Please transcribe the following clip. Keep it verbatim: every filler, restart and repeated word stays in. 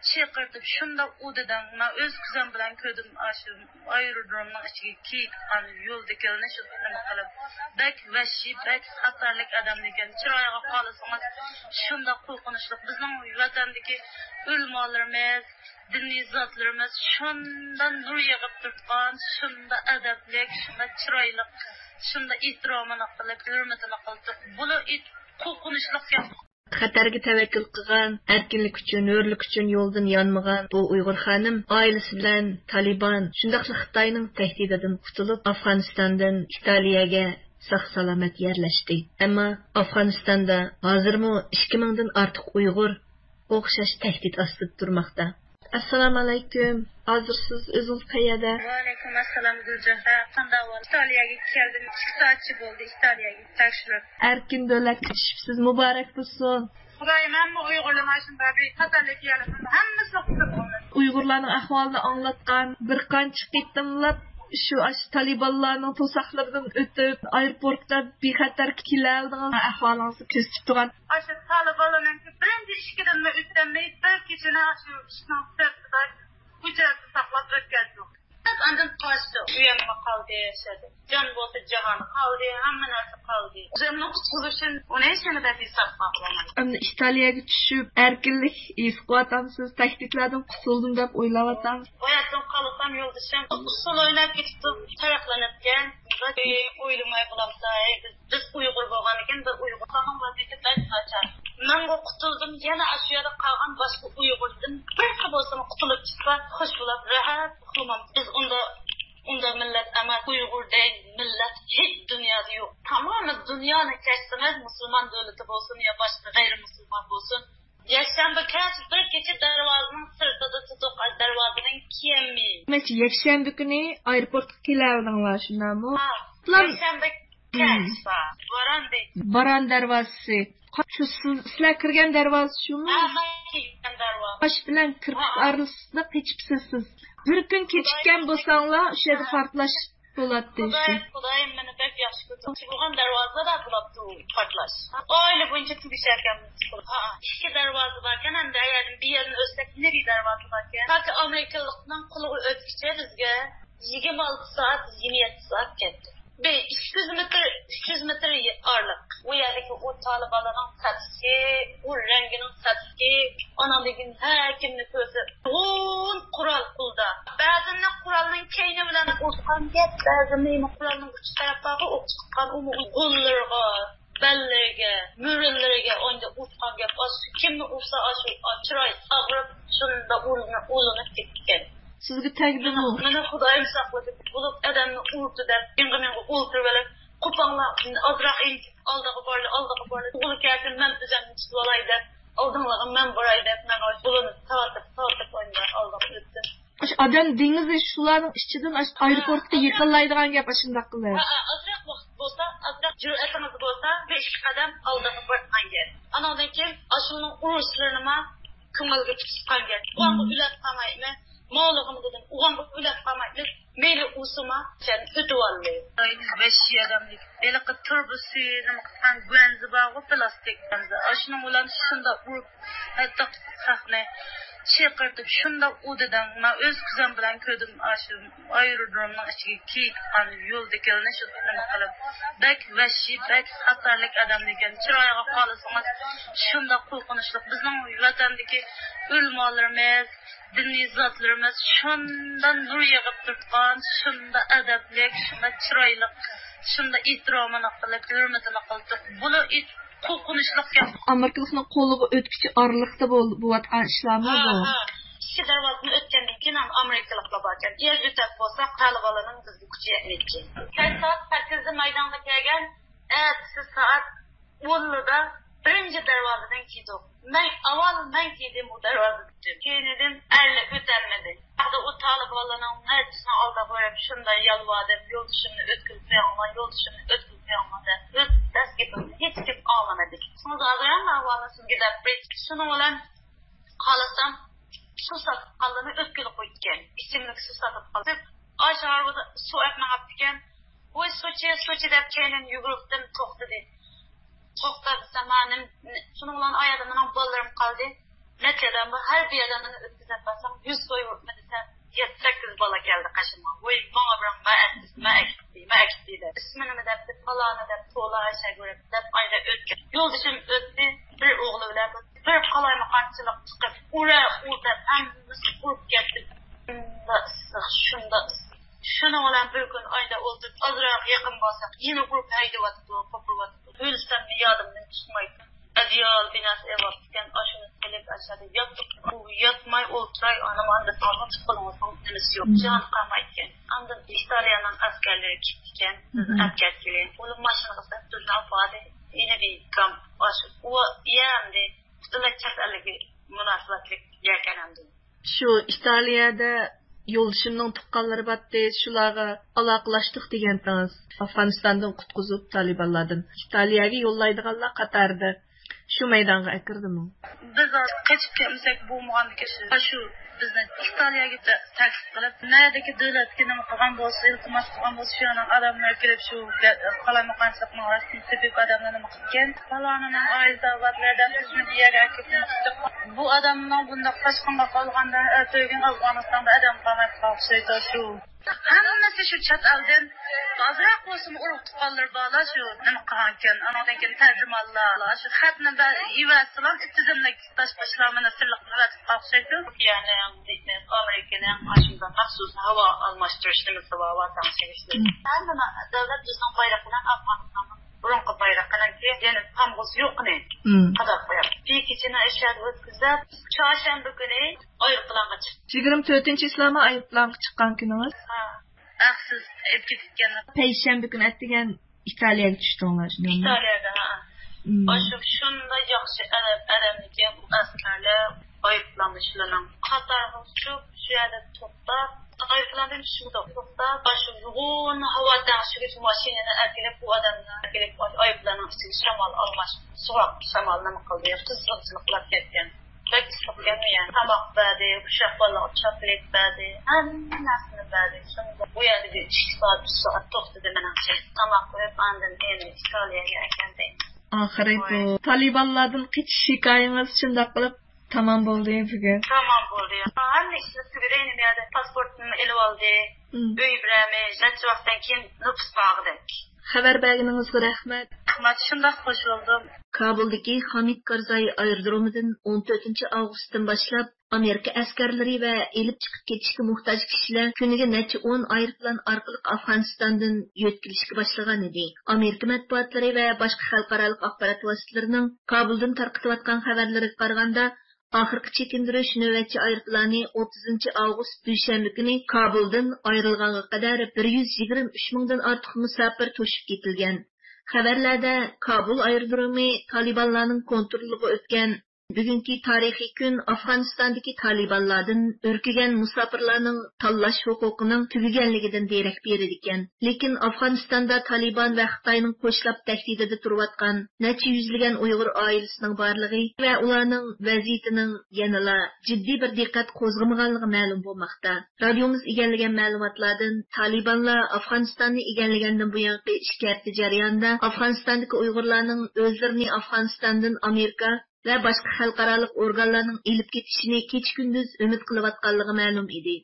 چېقىرتىپ شۇنداق ئۇ دېدىڭ، مەن ئۆز كۆزۈم بىلەن كۆردۈم، ئاشۇ ئايرودرومنىڭ ئىچىگە كېيىك ئىتقان يولدا كېلىنىش نېمە قىلىپ، بەك ۋەھشىي، بەك خەتەرلىك ئادەم ئىكەن. چىرايىغا قارىسىڭىز شۇنداق قورقۇنچلۇق. بىزنىڭ ۋەتەندىكى ئۆلىمالىرىمىز، دىنىي زاتلىرىمىز شۇنداق نۇر يېغىپ تۇرۇۋاتقان، شۇنداق ئەدەپلىك، شۇنداق چىرايلىق، شۇنداق ئېھتىرامىنى قىلىپ، ھۆرمىتىنى قىلدۇق. بۇلار ئېيتىپ قورقۇنچلۇق گەپ. خەتەرگە تەۋەككۈل قىلغان، ئەركىنلىك ئۈچۈن، ھۆرلۈك ئۈچۈن يولدىن يانمىغان بۇ ئۇيغۇر خانىم ئائىلىسى بىلەن تالىبان، شۇنداقلا خىتاينىڭ تەھدىتىدىن قۇتۇلۇپ، ئافغانىستاندىن ئىتالىيەگە ساق-سالامەت يەرلەشتى. ئەمما ئافغانىستاندا ھازىرمۇ ئىككى مىڭدىن ئارتۇق ئۇيغۇر ئوخشاش تەھدىت ئاستىدا تۇرماقتا. ئەسسالامۇئەلەيكۇم. ھازىر سىز ئۆزىڭىز قەيەردە؟ ۋەئەلەيكۇم ئەسسالام گۈلجەھنەم. قانداق ئەھۋال؟ ئىتالىيەگە كەلدىم. ئىككى سائەتچە بولدى ئىتالىيەگە تەكشۈرۈپ. ئەركىن دۆلەتكە چۈشۈپسىز. مۇبارەك بولسۇن. خۇدايىم ھەممە ئۇيغۇرلارنى ئاشۇنداق بىر خەتەرلىك يەرلەردىن ھەممىسىنى قۇتۇلدۇم. ئۇيغۇرلارنىڭ ئەھۋالىنى ئاڭلاتقان بىر قانچە قېتىملاپ شۇ ئاشۇ تالىبانلارنىڭ توساقلىرىدىن ئۆتۈپ، ئايروپورتتا بىخەتەر كېلەلىدىغان ئەھۋالىڭىزنى كۆزىتىپ تۇرغان. ئاشۇ تالىبانلارنىڭ بىرىنچى ئىككى كۈنىنى ئۆتەلمەي، بىر كېچىنى ئاشۇ ئىشنىڭ سىرتىدا ئۇ جايدا ساقلاپ ئۆتكەزدۇق. ئاندىن قاچتۇق. ئۆيۈممۇ قالدى، ياشىدى. جان بولسا جاھان قالدى، ھەممە نەرسە قالدى. ئۆزۈمنىڭ قۇتۇلۇشىم ئۇنى سېنى دەپ ھېسابقا ئالغان. ئەمدى ئىتالىيەگە چۈشۈپ، ئەركىنلىك ھېس قىلىۋاتامسىز؟ تەھدىتلەردىن قۇتۇلدۇم دەپ ئويلاۋاتامسىز؟ ئۇ يەردىن قالسام يولدىشىم ئۇسسۇل ئويناپ كېتىپتۇ، تەرەقلىنىپكەن. ئويلىماي بولامسا، ھەي، بىز، بىز ئۇيغۇر بولغاندىكىن بىر ئۇيغۇر قالغان ۋەزىيىتى بەك ناچار. مەنغۇ قۇتۇلدۇم، يەنە ئاشۇ يەردە قالغان باشقا ئۇيغۇردىن بىرسى بولسىمۇ قۇتۇلۇپ چىقسا، خوش بولۇپ، راھەت ئۇخلىمام. بىز ئۇنداق، ئۇنداق مىللەت ئەمەس. ئۇيغۇردەك مىللەت ھېچ دۇنيادا يوق. تامامەن دۇنيانى كەچسىڭىز، مۇسۇلمان دۆلىتى بولسۇن يا باشقا غەيرىي مۇسۇلمان بولسۇن، يەكشەنبە كەچ بىر كېچە دەرۋازىنىڭ سىرتىدا تۇتۇق، دەرۋازىدىن كىيەلمەي. دېمەكچى، يەكشەنبە كۈنى ئايروپورتقا كېلەۋىدىڭلار، شۇنداقمۇ؟ ھا، يەكشەنبە كەچ، ھا، باران دەيدۇ. باران دەرۋازىسى. شۇ سىز، سىلەر كىرگەن دەرۋازا شۇمۇ؟ ھا، مەن كىرگەن دەرۋازا. ئاش بىلەن كىرپىك ئارىسىدا قېچىپسىز سىز. بىر كۈن كېچىككەن بولساڭلار، ئۇ يەردە پارتلاش بولاتتى. خۇدايىم، خۇدايىم مېنى بەك ياخشى كۆردى. ئۇچرىغان دەرۋازىدا بولاتتى ئۇ پارتلاش. ئائىلە بويىچە تۈگىشەركەنمىز. ھا، ئىككى دەرۋازا باركەن، ئەمدى ئەگەر بىر يەردىن ئۆتسەك، نېرى دەرۋازا باركەن. تاكى ئامېرىكىلىقنىڭ قولىغا ئۆتكۈچە بىزگە يىگىرمە ئالتە سائەت، يىگىرمە يەتتە سائەت كەتتى. بىر ئىككى يۈز مېتىر، ئۈچ يۈز مېتىر ئارىلىق. ئۇ يەردىكى ئۇ تالىبانلارنىڭ سەپسىكى، ئۇ رەڭگىنىڭ سەپسىكى، ئاناندىن كېيىن ھەر كىمنى كۆرسە، نۇرغۇن قورال قولدا. بەزىنى قورالنىڭ كەينى بىلەن ئۇرغان گەپ، بەزىنى قورالنىڭ ئۇچى تەرەپ بارغا ئوق چىققان، ئۇمۇ قوللىرىغا، بەللىرىگە، مۈرىلىرىگە ئانچە ئۇرغان گەپ. ئاشۇ كىمنى ئۇرسا، ئاشۇ چىراي ئاغرىپ، شۇنداق ئۇرۇنۇپ، ئۇرۇنۇپ كېتىدىكەن. سىزگە تەگدىمۇ؟ مېنى، مېنى خۇدايىم ساقلىدى. بولۇپ ئادەمنى ئۇرىدۇ دەپ، يىڭغا مىڭغا ئولتۇرۇۋېلىپ، قوپاڭلار، ئازراق ئېڭىكىپ، ئالدىغا بارلى، ئالدىغا بارلى. ئوغلى كەلسۇن، مەن ئۆزۈمنى تۇتۇۋالاي دەپ، ئالدىڭلارغا مەن باراي دەپ، مەن ئۇلىنى تارتىپ، تارتىپ ئوينىدا ئالدىغا ئۆتتۈم. ئاشۇ ئادەم دېڭىزى شۇلارنىڭ ئىچىدىن ئاشۇ ئايروپورتقا ھە، ھە. يېقىنلايدىغان گەپ ئاشۇنداق قىلىپ. ھە، ھە، ئازراق ۋاقىت بولسا، ئازراق جۈرئەتىڭىز بولسا، بىر ئىككى قەدەم ئالدىغا بارغان گەپ. ئانىڭدىن كېيىن ئاشۇنىڭ ئۇرۇشلىرىنىمۇ كۆڭۈلگە تۇتقان گەپ. ئۇغانغا ئۆلەپ قالمايمىز، مولىغىمۇ دېدىم، ئۇغانغا ئۆلەپ قالمايمىز. مەيلى ئۇسۇما سەن ئۆتۈۋالدى. ۋەھشىي ئادەمنى ھېلىقى تۇربىسى نېمە قىلغان گۇەنزى بارغۇ، پىلاستىك گۇەنزى. ئاشۇنىڭ بىلەن شۇنداق ئۇرۇپ، ھەتتا خەقنى چېقىرتىپ شۇنداق ئۇردى دەڭ. مەن ئۆز كۆزۈم بىلەن كۆردۈم، ئاشۇ ئايرودرومنىڭ ئىچىگە كېيىك ئىتقان يولدا كېلىنىش نېمە قىلىپ. بەك ۋەھشىي، بەك خەتەرلىك ئادەملىكەن. چىرايىغا قارىسىڭىز شۇنداق قورقۇنچلۇق. بىزنىڭ ۋەتەندىكى ئۆلىمالىرىمىز، دىنىي زاتلىرىمىز شۇنداق نۇر يېغىپ تۇرغان، شۇنداق ئەدەپلىك، شۇنداق چىرايلىق، شۇنداق ئېھتىرامىنى قىلىپ، ھۆرمىتىنى قىلدۇق. بۇلار ئېيتىپ قورقۇنچلۇق گەپ. ئامېرىكىلىقنىڭ قولىغا ئۆتكۈچە ئارىلىقتا بول-، بولۇۋاتقان ئىشلارمۇ ھە، بۇ؟ ھە. ئىككى دەرۋازىنى ئۆتكەندىن كېيىن ھەم ئامېرىكىلىقلار باركەن. ئەگەر ئۆتەپ بولسا، تالىبانلارنىڭ بىزگە كۈچى يەتمەيدىكەن. كەچ سائەت سەككىزدە مەيدانغا كەلگەن، ئەتىسى سائەت ئونلىدا بىرىنچى دەرۋازىدىن كىردۇق. مەن، ئاۋۋال مەن كىردىم ئۇ دەرۋازىدىن. كېيىن دېدىم، ئەرلەر ئۆتەلمىدى. ئۇ تالىبانلارنىڭ ھەرىسىنىڭ ئالدىغا بېرىپ شۇنداق يالۋاردىم، يولدىشىمنى ئۆتكۈزۈپ قويۇڭلار، يولدىشىمنى ئۆتكۈزۈپ قويۇڭلار دەپ. ئۆز بەس گېپىمنى ھېچ كىم ئاڭلىمىدى. شۇڭا ھازىر ھەممە ئەھۋالنى سىزگە دەپ بېرىپ، شۇنىڭ بىلەن خالىسام، سۇ ساتقانلىرىنى ئۆتكىلى قويۇپتىكەن. ئىچىملىك سۇ ساتىپ قالدى. ئاشۇ ھارۋىدا سۇ ئەپ ماڭاپتىكەن. ۋوي، سۇچى، سۇچى دەپ كەينىدىن يۈگۈرۈپتىن توختىدى. توختا دېسەم، ھا، نېمە، شۇنىڭ بىلەن ئاياغدا مېنىڭ بالىلىرىم قالدى. نەچچە ئادەم بار، ھەر بىر ئادەمنى ئۆتكۈزۈپ بەرسەم، يۈز توي ئۆتمىدى دېسەم، يەتتە سەككىز بالا كەلدى قېشىمغا. ۋوي، ماڭا بىرىڭ، مەن ئەتتىم، مەن ئەكەتتى، مەن ئەكەتتى دەپ. ئىسمىنى نېمە دەپتۇ، پالانى دەپ، تولا ئەشەگۈرەپ دەپ، ئايدا ئۆتكەن. يولدىشىم ئۆتتى، بىر ئوغلى بىلەن ئۆتتى. بىر قالايمىقانچىلىق چىقىپ، ئۇرە ئۇر دەپ، ھەممىسى ئۇرۇپ كەتتى. شۇنداق ئىسسىق، شۇنداق ئىسسىق. شۇنىڭ بىلەن بىر كۈن ئايدا ئولتۇرۇپ، ئازراق يېقىن بارساق، يەنە ئۇرۇپ ھەيدىۋاتىدۇ، قوپۇرۇۋاتىدۇ. ئۆلسەممۇ يادىمدىن چىقمايدۇ. ئەدىيال بىناسى ئېلىۋاپتىكەن، ئاشۇنى سېلىپ ئاشۇ يەردە ياتتۇق. ئۇ ياتماي ئولتۇراي، ئانام ئاندىن ئالغان تۇغقىنىڭىزنىڭ نېمىسى يوق، جان قالمايدىكەن. ئاندىن ئىتالىيەنىڭ ئەسكەرلىرى كەپتىكەن، بىزنى ئەپ كەتكىلى. ئۇلار ماشىنىغا سېلىپ بىزنى ئاپاردى. يەنە بىر كامپ ئاشۇ، ئۇ يەمدى پۈتۈنلەي چەت ئەللىكى مۇناسىۋەتلىك يەكەن ئەمدى. شۇ ئىتالىيەدە يولدىشىمنىڭ تۇغقانلىرى بارتتى، شۇلارغا ئالاقىلاشتۇق دېگەنتىڭىز. ئافغانىستاندىن قۇتقۇزۇپ تالىبانلاردىن ئىتالىيەگە يوللايدىغانلار قاتارىدا شۇ مەيدانغا ئەكىردىمۇ؟ بىز قېچىپ كەتمىسەك بولمىغاندىكىن، شۇ بىزنى ئىتالىيەگە تە-، تەكلىپ قىلىپ، نەدىكى دۆلەتكە نېمە قىلغان بولسا، ئىلتىماس قىلغان بولسا، شۇ يەرنىڭ ئادەملىرى كېلىپ، شۇ قالايمىقانچىلىقنىڭ ئاستىنى تېپىپ، ئادەملەر نېمە قىلىدىكەن، پالانىنىڭ ئائىلىسى بار، بۇ يەردە بىزنى بۇ يەرگە ئەكىلىپ نېمە قىلدى. بۇ ئادەمنىڭ بۇنداق قاچقىنغا قالغاندا، ئەتىگۈن ئافغانىستاندا ئادەم قالماي قالغان ئوخشايدۇ شۇ. ھەممىسى شۇ چەت ئەلدىن، ئازراق بولسىمۇ ئۇرۇق تۇغقانلىرى بارلا شۇ نېمە قىلغانكەن. ئانىڭدىن كېيىن تەرجىمانلار، شۇ خەتنى بە-، يېۋەتسىلا، ئىتتىزىملىك تاشقى ئىشلار مىنىستىرلىقىنى ئەۋەتىپ قالغۇسىدۇ. تۈركىيەنىڭ، ئامېرىكىنىڭ ئاشۇنداق مەخسۇس ھاۋا ئالماشتۇرۇش نېمىسى بار، ھاۋا تەڭشىگۈچلىرى. ھەممە دۆلەت ئۆزىنىڭ بايرىقى بىلەن ئافغانىستاننىڭ بۇرۇنقى بايرىقىنىڭكى يەنە تامغىسى يوقىنى قاداپ قويۇپ، بىر كېچىنى ئەشەدە ئۆتكۈزۈپ، چارشەنبە كۈنى ئايروپىلانغا چىقتى. يىگىرمە تۆتىنچى ئىسلامى ئايروپىلانغا چىققان كۈنىڭىز؟ ھە. ھەقسىز ئېلىپ كېتىپكەن. پەيشەنبە كۈنى ئەتىگەن ئىتالىيەگە چۈشتۈڭلار، شۇنداقمۇ؟ ئىتالىيەگە، ھە. مم. ئاشۇ شۇنداق ياخشى ئادەم، ئادەممىكەن، بۇ ئەسكەرلەر ئايروپىلاننى شۇلارنىڭ قاتارىغا ئۇچۇپ، شۇ يەردە توختاپ، ئايروپىلاندىن چۈشمىدۇق. توختاپ، ئاشۇ يوغان ھاۋا تەڭشىگۈچ ماشىنىنى ئەكېلىپ، بۇ ئادەمنى ئەكېلىپ، ئايروپىلاننىڭ ئىچىگە شامال ئالماش، سوغۇق شامال نېمە قىلدى، قىزغىنچىلىق قىلىپ كەتكەن. بەك ئىسسىق ئىكەن ئۇ يەر. تاماق بەردى، ئۇششاق بالىلارغا چاكلېت بەردى، ھەممە نەرسىنى بەردى. شۇنداق بۇ يەردە بىر ئىككى سائەت، ئۈچ سائەت توختىدى مېنىڭچە. تاماق قىلىپ، ئاندىن يەنە ئىتالىيەگە ئەكەلدى. ئاخىرى بۇ ۋاي. تالىبانلاردىن قېچىش ھېكايىڭىز شۇنداق قىلىپ تامام بولدى بۈگۈن. تامام بولدى. ھەممە ئىشنى تۈگىدى، نېمە يەردە پاسپورتنى ئېلىۋالدى. مم. ئۆي بېرەرمىش، نەچچە ۋاقىتتىن كېيىن نوپۇس باغدەك. خەۋەر بەرگىنىڭىزگە رەھمەت. مەن شۇنداق خۇش بولدۇم. كابۇلدىكى خامىد كارزاي ئايرودرومىدىن ئون تۆتىنچى ئاۋغۇستتىن باشلاپ ئامېرىكا ئەسكەرلىرى ۋە ئېلىپ چىقىپ كېتىشكە موھتاج كىشىلەر كۈنىگە نەچچە ئون ئايروپىلان ئارقىلىق ئافغانىستاندىن يۆتكىلىشكە باشلىغان ئىدى. ئامېرىكا مەتبۇئاتلىرى ۋە باشقا خەلقئارالىق ئاخبارات ۋاسىتىلىرىنىڭ كابۇلدىن تارقىتىۋاتقان خەۋەرلىرىگە قارىغاندا، ئاخىرقى چېكىندۈرۈش نۆۋەتچى ئايروپىلانى ئوتتۇزىنچى ئاۋغۇست دۈشەنبە كۈنى كابۇلدىن ئايرىلغانغا قەدەر بىر يۈز يىگىرمە ئۈچ مىڭدىن ئارتۇق مۇساپىر توشۇپ كېتىلگەن. خەۋەرلەردە كابۇل ئايرودرومى تالىبانلارنىڭ كونترولىغا ئۆتكەن، بۈگۈنكى تارىخىي كۈن ئافغانىستاندىكى تالىبانلاردىن ئۈركۈگەن مۇساپىرلارنىڭ تاللاش ھوقۇقىنىڭ تۈگىگەنلىكىدىن دېرەك بېرىدىكەن. لېكىن ئافغانىستاندا تالىبان ۋە خىتاينىڭ قوشلاپ تەھدىتىدە تۇرۇۋاتقان نەچچە يۈزلىگەن ئۇيغۇر ئائىلىسىنىڭ بارلىقى ۋە ئۇلارنىڭ ۋەزىيىتىنىڭ يەنىلا جىددىي بىر دىققەت قوزغىمىغانلىقى مەلۇم بولماقتا. رادىيومىز ئىگىلىگەن مەلۇماتلاردىن، تالىبانلار ئافغانىستاننى ئىگىلىگەندىن بۇيانقى ئىككى ھەپتە جەريانىدا ئافغانىستاندىكى ئۇيغۇرلارنىڭ ئۆزلىرىنى ئافغانىستاندىن ئامېرىكا ۋە باشقا خەلقئارالىق ئورگانلارنىڭ ئېلىپ كېتىشىنى كېچە-كۈندۈز ئۈمىد قىلىۋاتقانلىقى مەلۇم ئىدى.